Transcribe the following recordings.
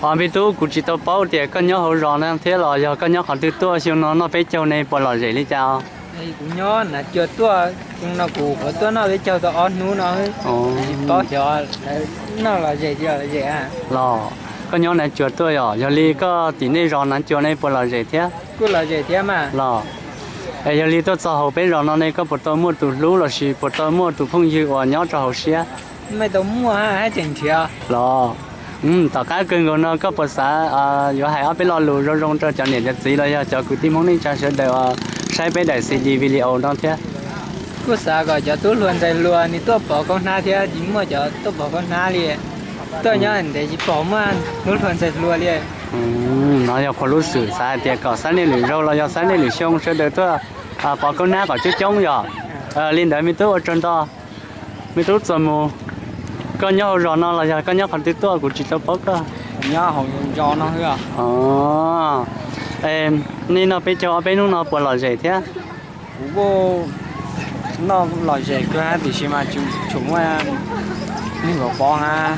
Os me tub, kuv tsis tau paub tias koj nyob hauv zos no thiab los yog koj nyob qhov twg tuaj, xyoo no noj peb caug ne puas lom zem li cas? Kuv nyob Nav Cua tuaj, xyoo no kuv puav tuaj noj peb caug tau ob hnub no. Tsis paub xyov noj lom zem tsis lom zem. Los koj nyob Nav Cua tuaj yog, yog li koj tim nej zos Nav Cua ne puas lom zem thiab? Kuj lom zem thiab mas. Los es yog li tuaj txog hauv peb zos no ne koj puas tau muaj tus hlub lossis puas tau muaj tus phooj ywg uas nyob rau hauv siab? Tsis tau muaj, haj tseem nrhiav. Los tom qab kawg nkaus no koj puas xav yuav hais ob peb lo lus zoo zoo rau cov niam cov txiv los yog cov kwv tij Hmoob neej tsa sawv daws uas saib peb daim C D video no thiab? Kuj xav kom cov tub hluas ntxhais hluas nws tuaj pov koob hnab thiab, tsis muaj cov tuaj pov koob hnab li. Tuaj nyob ntev tsis pom muaj tub hluas ntxhais hluas li. No yog qhov lub xwm xav hais tias kom xab niaj lwm zaug los yog xab niaj lwm xyoo sawv daws tuaj pov koob hnab kom coob coob yom. Li ntawd me tub ua tsaug ntau. Me tub Txuas Mus, koj nyob hauv zos no los yog koj nyob qhov twg tuaj, kuv tsis tau paub koj. Nyob hauv zos no. Nej noj peb caug ob peb hnub no puas lom zem thiab? Kuv kuj noj lom zem kawg hab tiam sis mas tsis tshua muaj neeg pov pob hab.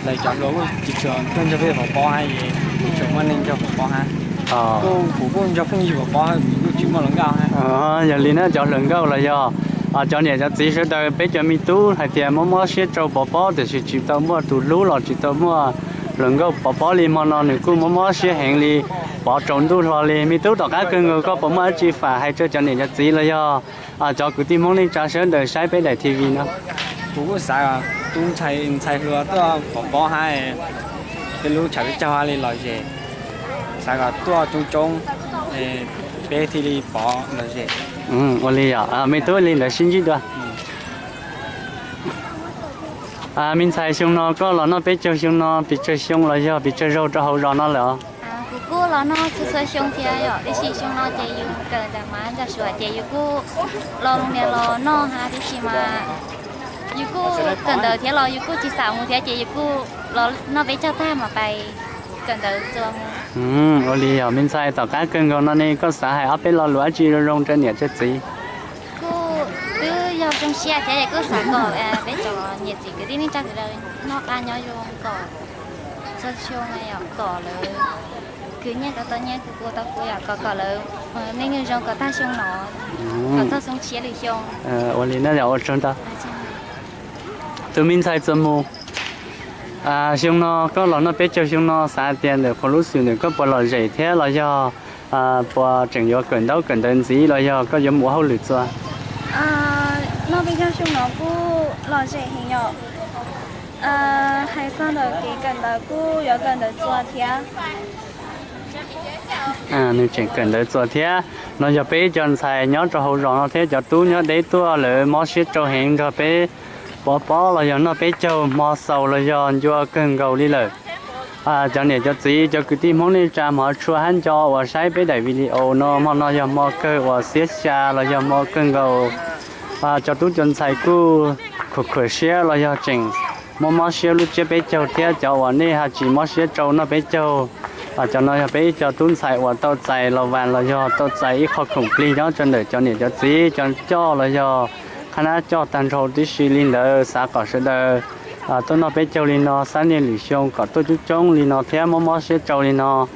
Lawv cov hluas kuj tsis tshua tuaj nrog peb pov pob hab, tsis tshua muaj neeg nrog pov pob hab. Kuv kuj nrog phooj ywg pov pob, kuv kuj tsis muaj hluas nkauj hab. Yog li na cov hluas nkauj los yog cov niam cov txiv sawv daws, peb cov me tub hais tias mob mob siab rau pov pob tiam sis tsis tau muaj tus hlub los tsis tau muaj hluas nkauj pov pob li, hmo no nws kuj mob mob siab heev li, pov tsaus ntuj hlo li. Me tub, tom qab kawg nkaus koj puas muaj dab tsi fam hais rau cov niam cov txiv los yog cov kwv tij Hmoob neej tsa sawv daws saib peb daim T V no? Kuv kuj xav kom tub ntxhais hluas tuaj pov pob hab, peb lub tshav peb caug hab li lom zem, xav kom tuaj coob coob, peb thiaj li pov lom zem. Ua li yom, me tub, li ntawd sib ntsib dua. Me ntxhais, xyoo no koj los noj peb caug, xyoo no pes tsawg xyoo los yog pes tsawg zaug rau hauv zos no lawm? Kuv kuj los noj txhua txhua xyoo thiab yom, tiam sis xyoo no ces yus kawm ntawm mab ntawm suav ces yus kuj los loo niam los noj hab, tiam sis mas yus kuj kawm ntawv thiab los yus kuj tsis xav mus thiab ces yus kuj los noj peb caug tag mas pais kawm ntawv txuas mus. Ua li yog me ntxhais, tom qab kawg nkaus no ne koj xav hais ob peb lo lus dab tsi zoo zoo rau niam rau txiv? Kuj twb yog zoo siab thiab es kuj xav kom peb cov niam txiv kwv tij neej tsa sawv daws noj qab nyob zoo kom txhua xyoo yom, kom lawv khwv nyiaj kom tau nyiaj, khwv kub tau kub yom, kom kom lawv neej zoo kom tag xyoo no, kom txog xyoo tshiab lwm xyoo. Ua li na yog ua tsaug ntau. Tus me ntxhais Txuas Mus, xyoo no koj los noj peb caug xyoo no xav tias ntawm qhov lub xwm ntawm koj puas lom zem thiab los yog puas tseem yuav kawm ntaub kawm ntawv ntxiv los yog koj yuav mus ua hauj lwm txuas? Noj peb caug xyoo no kuj lom zem heev yom. Hais txog ntawm kev kawm ntawv kuj yuav kawm ntawv txuas thiab. Nws tseem kawm ntawv txuas thiab. No yog peb cov ntxhais nyob rau hauv zos no thiab cov tub nyob deb tuaj, lawv mob siab rau heev nrog peb pov pob los yog noj peb caug hmo xaus los yog ncua kawg nkaus li lawm. Cov niam cov txiv cov kwv tij Hmoob neej tsa hmov tshua hab nco uas saib peb daim video no, hmo no yog hmo kawg uas xiab xya los yog hmo kawg nkaus. Cov tub cov ntxhais kuj khuam khuam siab los yog tseem mob mob siab lub tsiab peb caug thiab. Cov uas nej ho tsis mob siab rau noj peb caug, cov no yog peb ib co tub ntxhais uas tau txais los vas los yog tau txais ib qho khoom plig nyob rau ntawm cov niam cov txiv cov coj los yog qhab nab coj tag nrho tib si. Li ntawd xav kom sawv daws tuaj noj peb caug li no xab niaj lwm xyoo kom tuaj coob coob li no thiab mob mob siab rau li no.